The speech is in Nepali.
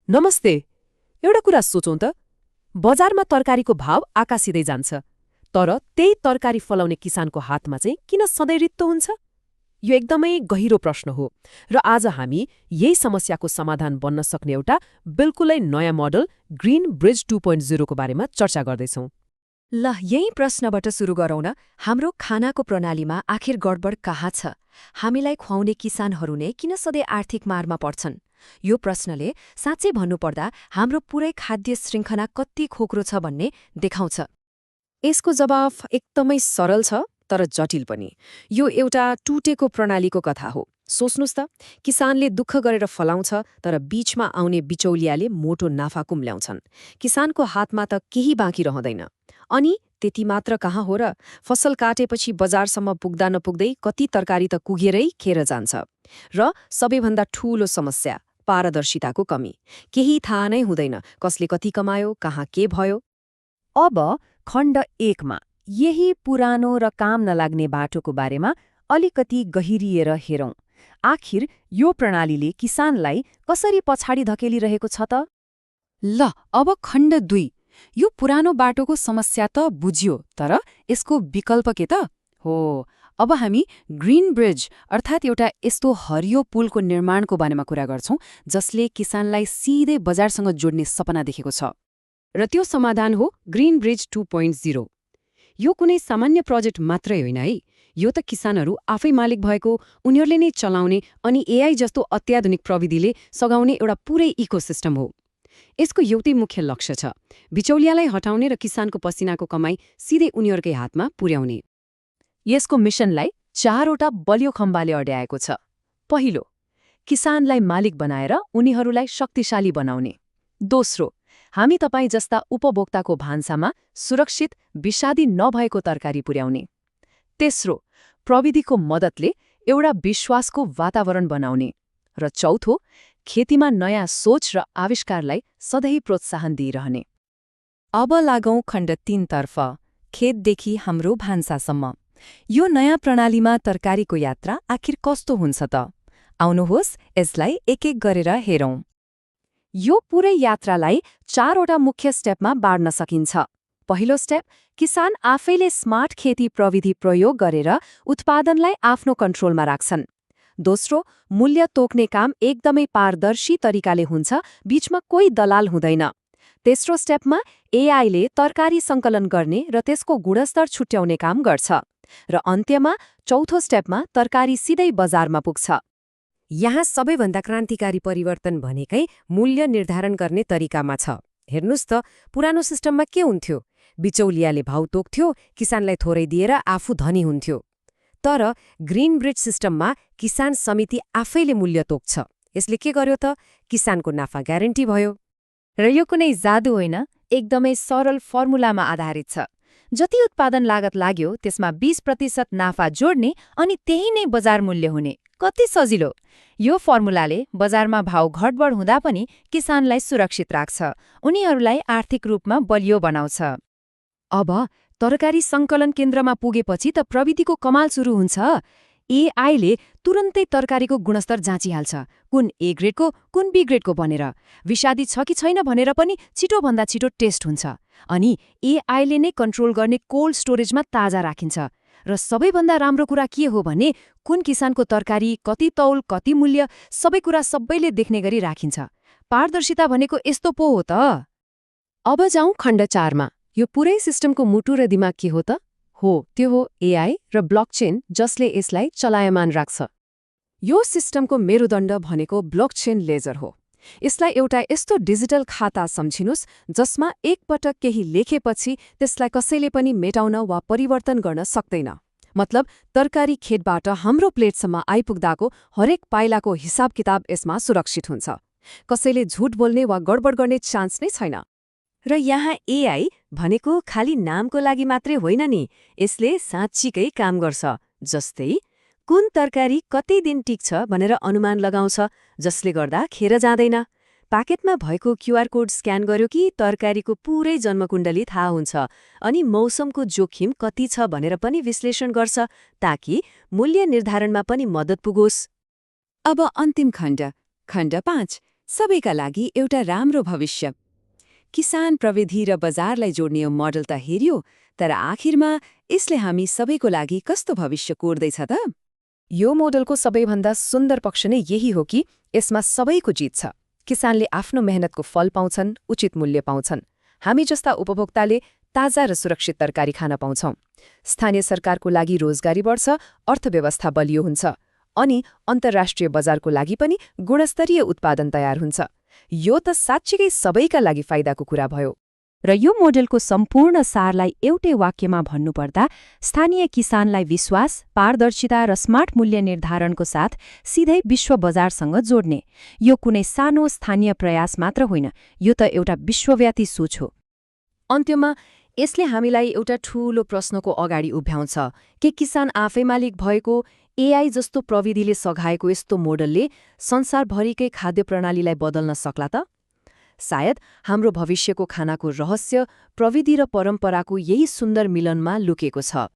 नमस्ते। एउटा कुरा सोचौँ त, बजारमा तरकारीको भाव आकासिँदै जान्छ, तर त्यही तरकारी फलाउने किसानको हातमा चाहिँ किन सधैँ रित्तो हुन्छ? यो एकदमै गहिरो प्रश्न हो र आज हामी यही समस्याको समाधान बन्न सक्ने एउटा बिल्कुलै नयाँ मोडल ग्रीन ब्रिज 2.0 को बारेमा चर्चा गर्दैछौँ। ल यही प्रश्नबाट सुरु गरौँ न। हाम्रो खानाको प्रणालीमा आखिर गडबड कहाँ छ? हामीलाई खुवाउने किसानहरू नै किन सधैँ आर्थिक मारमा पर्छन्? यो प्रश्नले साँच्चै भन्नुपर्दा हाम्रो पुरै खाद्य श्रृङ्खला कति खोक्रो छ भन्ने देखाउँछ। यसको जवाफ एकदमै सरल छ तर जटिल पनि। यो एउटा टुटेको प्रणालीको कथा हो। सोच्नुस् त, किसानले दुःख गरेर फलाउँछ तर बीचमा आउने बिचौलियाले मोटो नाफा कुम्ल्याउँछन्। किसानको हातमा त केही बाँकी रहँदैन। अनि त्यति मात्र कहाँ हो र, फसल काटेपछि बजारसम्म पुग्दा नपुग्दै कति तरकारी त कुगेरै खेर जान्छ। र सबैभन्दा ठूलो समस्या, पारदर्शिताको कमी। केही थाहा नै हुँदैन कसले कति कमायो, कहाँ के भयो। अब खण्ड 1 मा यही पुरानो र काम नलाग्ने बाटोको बारेमा अलिकति गहिरिएर हेरौँ। आखिर यो प्रणालीले किसानलाई कसरी पछाडि धकेलिरहेको छ त? ल अब खण्ड 2। यो पुरानो बाटोको समस्या त बुझियो, तर यसको विकल्प के त? हो, अब हामी ग्रीन ब्रिज अर्थात् एउटा यस्तो हरियो पुलको निर्माणको बारेमा कुरा गर्छौं जसले किसानलाई सिधै बजारसँग जोड्ने सपना देखेको छ। र त्यो समाधान हो ग्रीन ब्रिज 2.0। यो कुनै सामान्य प्रोजेक्ट मात्रै होइन है। यो त किसानहरू आफै मालिक भएको, उनीहरूले नै चलाउने अनि एआई जस्तो अत्याधुनिक प्रविधिले सघाउने एउटा पुरै इकोसिस्टम हो। यसको एउटै मुख्य लक्ष्य छ, बिचौलियालाई हटाउने र किसानको पसिनाको कमाई सिधै उनीहरूकै हातमा पुर्याउने। यसको मिशनलाई 4वटा बलियो खम्बाले अड्याएको छ। पहिलो, किसानलाई मालिक बनाएर उनीहरूलाई शक्तिशाली बनाउने। दोस्रो, हामी तपाईँ जस्ता उपभोक्ताको भान्सामा सुरक्षित, विषादी नभएको तरकारी पुर्याउने। तेस्रो, प्रविधिको मद्दतले एउटा विश्वासको वातावरण बनाउने। र चौथो, खेतीमा नयाँ सोच र आविष्कारलाई सधैँ प्रोत्साहन दिइरहने। अब लागौं खण्ड 3 तर्फ, खेतदेखि हाम्रो भान्सासम्म। यो नयाँ प्रणालीमा तरकारीको यात्रा आखिर कस्तो हुन्छ त? आउनुहोस् यसलाई एक एक गरेर हेरौँ। यो पुरै यात्रालाई 4वटा मुख्य स्टेपमा बाँड्न सकिन्छ। पहिलो स्टेप, किसान आफैले स्मार्ट खेती प्रविधि प्रयोग गरेर उत्पादनलाई आफ्नो कन्ट्रोलमा राख्छन्। दोस्रो, मूल्य तोक्ने काम एकदमै पारदर्शी तरिकाले हुन्छ, बीचमा कोही दलाल हुँदैन। तेस्रो स्टेपमा एआईले तरकारी सङ्कलन गर्ने र त्यसको गुणस्तर छुट्याउने काम गर्छ। र अन्त्यमा चौथो स्टेपमा तरकारी सिधै बजारमा पुग्छ। यहाँ सबैभन्दा क्रान्तिकारी परिवर्तन भनेकै मूल्य निर्धारण गर्ने तरिकामा छ। हेर्नुस् त, पुरानो सिस्टममा के हुन्थ्यो? बिचौलियाले भाउ तोक्थ्यो, किसानलाई थोरै दिएर आफू धनी हुन्थ्यो। तर ग्रीन ब्रिज सिस्टममा किसान समिति आफैले मूल्य तोक्छ। यसले के गर्यो त? किसानको नाफा ग्यारेन्टी भयो। र यो कुनै जादु होइन, एकदमै सरल फर्मुलामा आधारित छ। जति उत्पादन लागत लाग्यो त्यसमा 20% नाफा जोड्ने अनि त्यही नै बजार मूल्य हुने। कति सजिलो! यो फर्मुलाले बजारमा भाउ घटबड हुँदा पनि किसानलाई सुरक्षित राख्छ, उनीहरूलाई आर्थिक रूपमा बलियो बनाउँछ। अब तरकारी सङ्कलन केन्द्रमा पुगेपछि त प्रविधिको कमाल सुरु हुन्छ। एआईले तुरन्तै तरकारीको गुणस्तर जाँचिहाल्छ, कुन ए ग्रेडको कुन बी ग्रेडको भनेर। विषादी छ कि छैन भनेर पनि छिटोभन्दा छिटो टेस्ट हुन्छ। अनि एआईले नै कन्ट्रोल गर्ने कोल्ड स्टोरेजमा ताजा राखिन्छ। र सबैभन्दा राम्रो कुरा के हो भने कुन किसानको तरकारी, कति तौल, कति मूल्य, सबै कुरा सबैले देख्ने गरी राखिन्छ। पारदर्शिता भनेको यस्तो पो हो त। अब जाउँ खण्ड 4 मा। यो पुरै सिस्टमको मुटु र दिमाग के हो त? हो, त्यो हो एआई र ब्लकचेन, जसले यसलाई चलायमान राख्छ। यो सिस्टमको मेरुदण्ड भनेको ब्लकचेन लेजर हो। यसलाई एउटा यस्तो डिजिटल खाता सम्झिनुस् जसमा एकपटक केही लेखेपछि त्यसलाई कसैले पनि मेटाउन वा परिवर्तन गर्न सक्दैन। मतलब तरकारी खेतबाट हाम्रो प्लेटसम्म आइपुग्दाको हरेक पाइलाको हिसाब किताब यसमा सुरक्षित हुन्छ। कसैले झुट बोल्ने वा गडबड गर्ने चान्स नै छैन। र यहाँ एआई भनेको खाली नामको लागि मात्रै होइन नि, यसले साँच्चीकै काम गर्छ। जस्तै कुन तरकारी कति दिन टिक्छ भनेर अनुमान लगाउँछ, जसले गर्दा खेर जाँदैन। पाकेटमा भएको क्युआर कोड स्क्यान गर्यो कि तरकारीको पुरै जन्मकुण्डली थाहा हुन्छ। अनि मौसमको जोखिम कति छ भनेर पनि विश्लेषण गर्छ, ताकि मूल्य निर्धारणमा पनि मद्दत पुगोस्। अब अन्तिम खण्ड, खण्ड 5, सबैका लागि एउटा राम्रो भविष्य। किसान, प्रविधि र बजारलाई जोड्ने यो मोडल त हेरियो, तर आखिरमा यसले हामी सबैको लागि कस्तो भविष्य कोर्दैछ त? यो मोडलको सबैभन्दा सुन्दर पक्ष नै यही हो कि यसमा सबैको जित छ। किसानले आफ्नो मेहनतको फल पाउँछन्, उचित मूल्य पाउँछन्। हामी जस्ता उपभोक्ताले ताजा र सुरक्षित तरकारी खान पाउँछौं। स्थानीय सरकारको लागि रोजगारी बढ्छ, अर्थव्यवस्था बलियो हुन्छ, अनि अन्तर्राष्ट्रिय बजारको लागि पनि गुणस्तरीय उत्पादन तयार हुन्छ। यो त साँच्चीकै सबैका लागि फाइदाको कुरा भयो। र यो मोडेलको सम्पूर्ण सारलाई एउटै वाक्यमा भन्नुपर्दा स्थानीय किसानलाई विश्वास, पारदर्शिता र स्मार्ट मूल्य निर्धारणको साथ सिधै विश्व बजारसँग जोड्ने। यो कुनै सानो स्थानीय प्रयास मात्र होइन, यो त एउटा विश्वव्यापी सोच हो। अन्त्यमा यसले हामीलाई एउटा ठूलो प्रश्नको अगाडि उभ्याउँछ कि किसान आफै मालिक भएको एआई जस्तो प्रविधिले सघाएको यस्तो मोडलले संसारभरिकै खाद्य प्रणालीलाई बदल्न सक्ला त? सायद हाम्रो भविष्यको खानाको रहस्य प्रविधि र परम्पराको यही सुन्दर मिलनमा लुकेको छ।